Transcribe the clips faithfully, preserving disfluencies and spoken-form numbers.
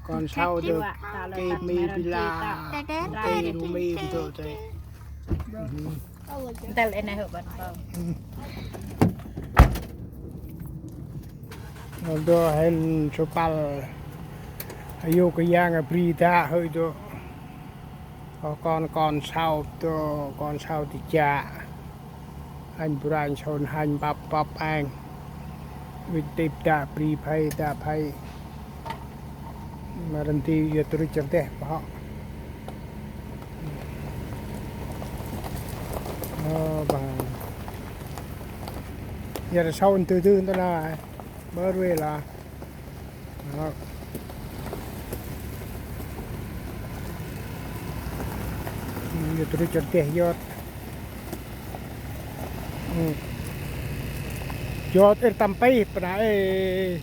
Kon sau dơ, kê mi bi la, kê ru mi bi dơ tê. Ntel e nê hơ băt bông. Dơ hên sô păl. Ayô kơ yang a bri da hơi dơ. Kon kon sau dơ, kon sau ti cha. Anh bu ranh sau hanh bap bap anh. Wit tip da bri phay da phay. Ma ranh ti yơ tru char teh pa hŏ. Ơ, ba. Yơ rơ sau ntư tư ntơ na. Bơ rê la. Đó. Yơ tru char teh yơ. Yơ ir tâm pih pa na ê.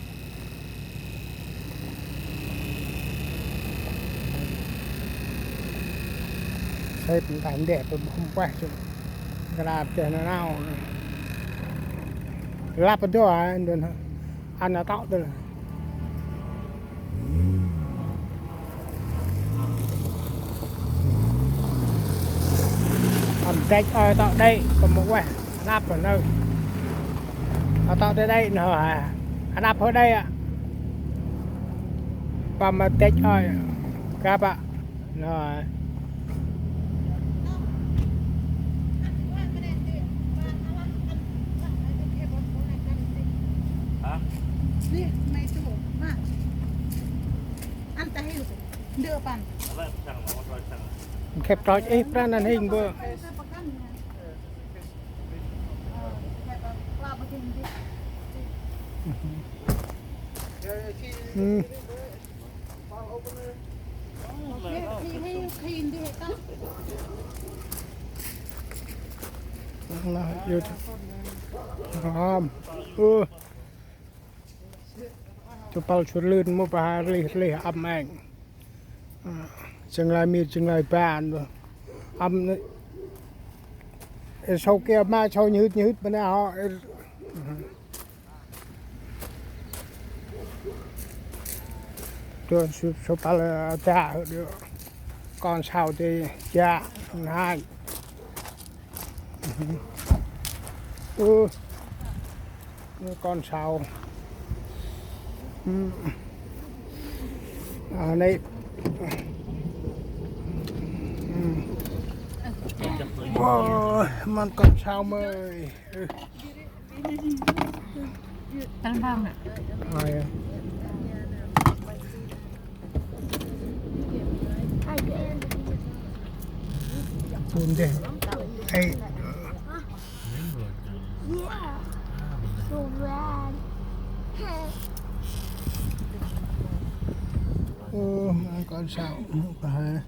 Sep ntah ndeh pa bơh mpeh sep. Ngrap teh nanao. Lăp dô a ndôn. Ăn a tŏ tơ. Ăn dăch ơi tŏ đê, pa mâu ueh, năp pa nơ. A tŏ đê đê nơ hă. Ăn năp hơi đê a. Pa ma dăch ơi. Kăp a. Nơ hă. Hả? Ăn ta hiu. Ndơ păn. Khep trôch ih pran ăn hing bơ. Hmm. Nah, yut. Ram. Ơ. Chupal churlưn mâu pa rlih rlih ăm eng. Chăng lai mir chăng lai ban. Ăm nê. Sau kia ma sau nhhưt nhhưt ma nê hŏ. Dơ su su pal ta dơ. Kon sau tê cha nai. Ơ. Kon sau. Ơ. A nê. Ơ. Ơ, mân kon sau mơi. Ơ. Tăng vang nè. Ơ, ya. Bun deh. Ê. Ơ, mân kon sau. Ơ, hê.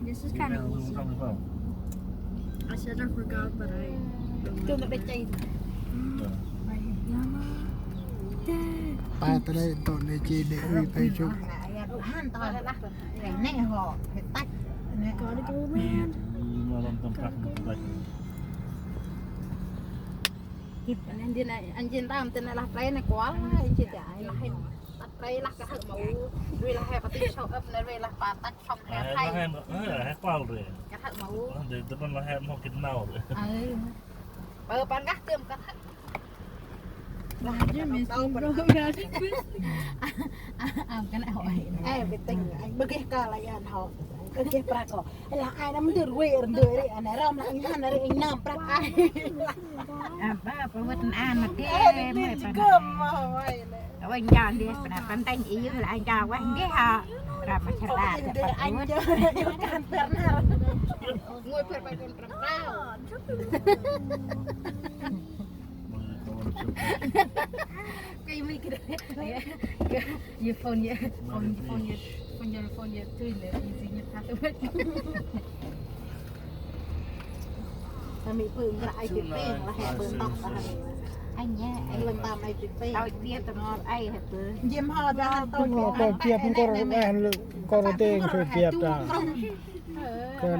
This is kind of easy. I said I forgot, but I don't know. Pa tơ nê tơ nê chi nê ui pe chuk. Gotta go, man. Hip, anh Jin, anh Jin tam tên là Trai nê kual, anh Jin ya, anh là Tăt rei lah kah hơ̆ ma u. Rei lah he pati sau ăp nê rei lah pa tăt sŏng he thai. He kual rei. Kah hơ̆ ma u. Ơ, dei tơpăn lah he mâu gĭt nau rei. Ơ. Pơ păng kah tiêm kah hơ̆. Lah je mi sum bro. Am kah nê hŏ. Ê, bi tĭng, anh bơh geh kah lah yan hŏ. Bơh geh prăk hŏ. Lah ai năm ndơ rei, ndơ rei, anh rom lah anh hăn rei, anh năm prăk ai. Apa, apa buat anak dia, ê, mê pa. Gơm, ơ, vay nê. Ôi, ncha ndih, pna pantanh iu lah, ncha wah ndih ha. Rap ma char da, ơ, ndih, anh char, iu kan per nar. Ngui per pa kon prap prap. Kay mi kida. Ye phone ye, phone, phone ye, phone ye, phone ye, tui le, easy ye, tha tu. Tami pưng lah ai pipeng lah he pưng tok lah. Anh nhé, anh lưng tam ai pipeng. Tao chia tao ngon ai he pưng. Jim ho da tao chia. Tao chia pưng kor eh kor teng sơ chia ta. Kan.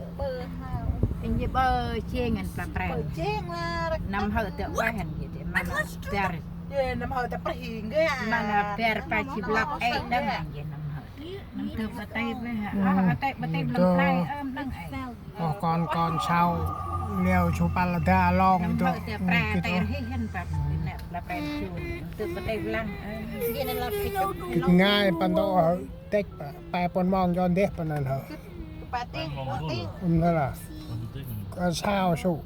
Ơ, bơ hao. Anh ji bơ jêng ăn pa pren. Bơ jêng lah. Năm hơ tơ ueh ăn ji tơ mana ber. Ye, năm hơ tơ prih hing ge. Mana ber pa ji blak ê đăng ăn ji năm hơ. Năm tơ pa tê bơ ha. Ơ, tê pa tê blak ê, ơ, đăng ê. Ơ, kon kon sau leo chu pal da long năm tơ. Hơ tơ pre tê rih hên pa. Nè, blak pre chu. Năm tơ pa tê blang. Ơ. Ji năm lap kit. Kit ngai pan tơ hơ. Têk pa, pe puăn mong cho ndeh pa năn hơ. Pa têng, pa têng. Ưm, nơ lah. Kon sau su.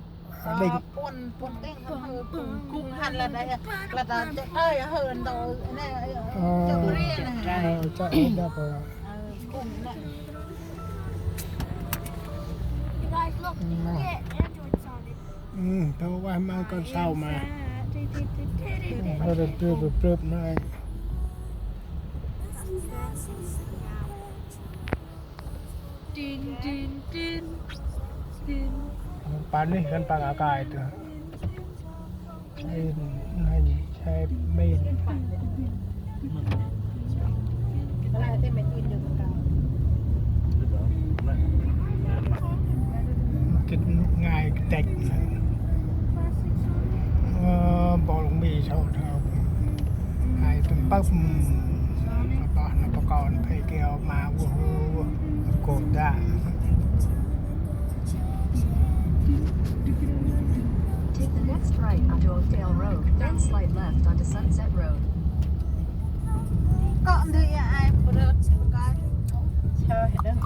Đinh. Puăn, puăn têng hăn hơ, puăn kung hăn lah đah, lah đah, ơi, hơ, ndo, nê, ơ, cho bri nê. Ơ, cho đah pa. Ơ, kung nê. You guys, look, you can get Androids on it. Ưm, tơ ueh ma kon sau ma. Hơ, tơ, tơ, tơ, tơ, ma. Tin, tin, tin, tin. Păng nê, kan păng akai tơ. Tin, nai, sai, min. Kit ngai têk. Ơ, bol mi sau thơ. Hai tơm pơm. Apa na pa kon phê keo ma, uh, uh, uh, kôda. Take the next right onto Oakdale Road, then slight left onto Sunset Road. Kơt ndơ ya ai, bơ, bơ, bơ. Sao hả, đang,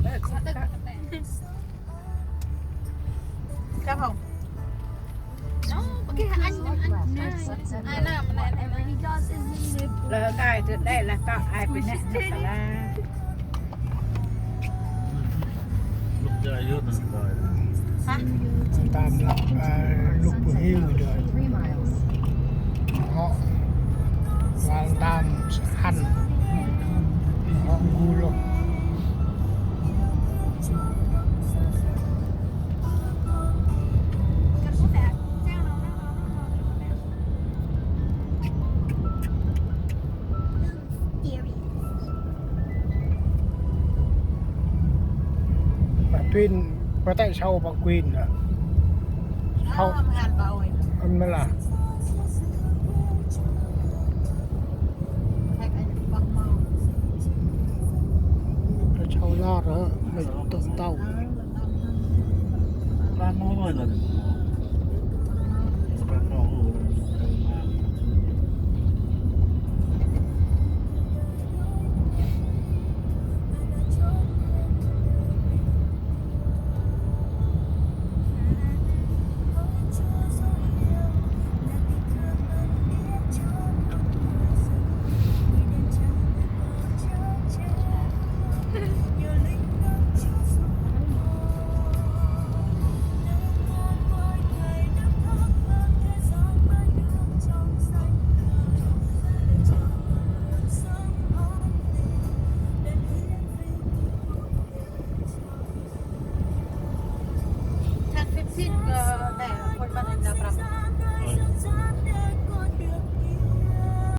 đang, đang. Sao không? Lơ kai tơ đê lah tŏ ai bê nê nê lah. Hah? Tơm lah, ơ, lŭk bu hiu dơi. Hŏ, wal tơm ăn. Hŏ, gu lŭk. Păng tuin, păng tê sau păng kuin nơ. Sau. Ơ, mhan bau ơi. Ơ, mơ lah. Păng sau lor hơ, mơ tôm tau. Păng mơ ơi lah.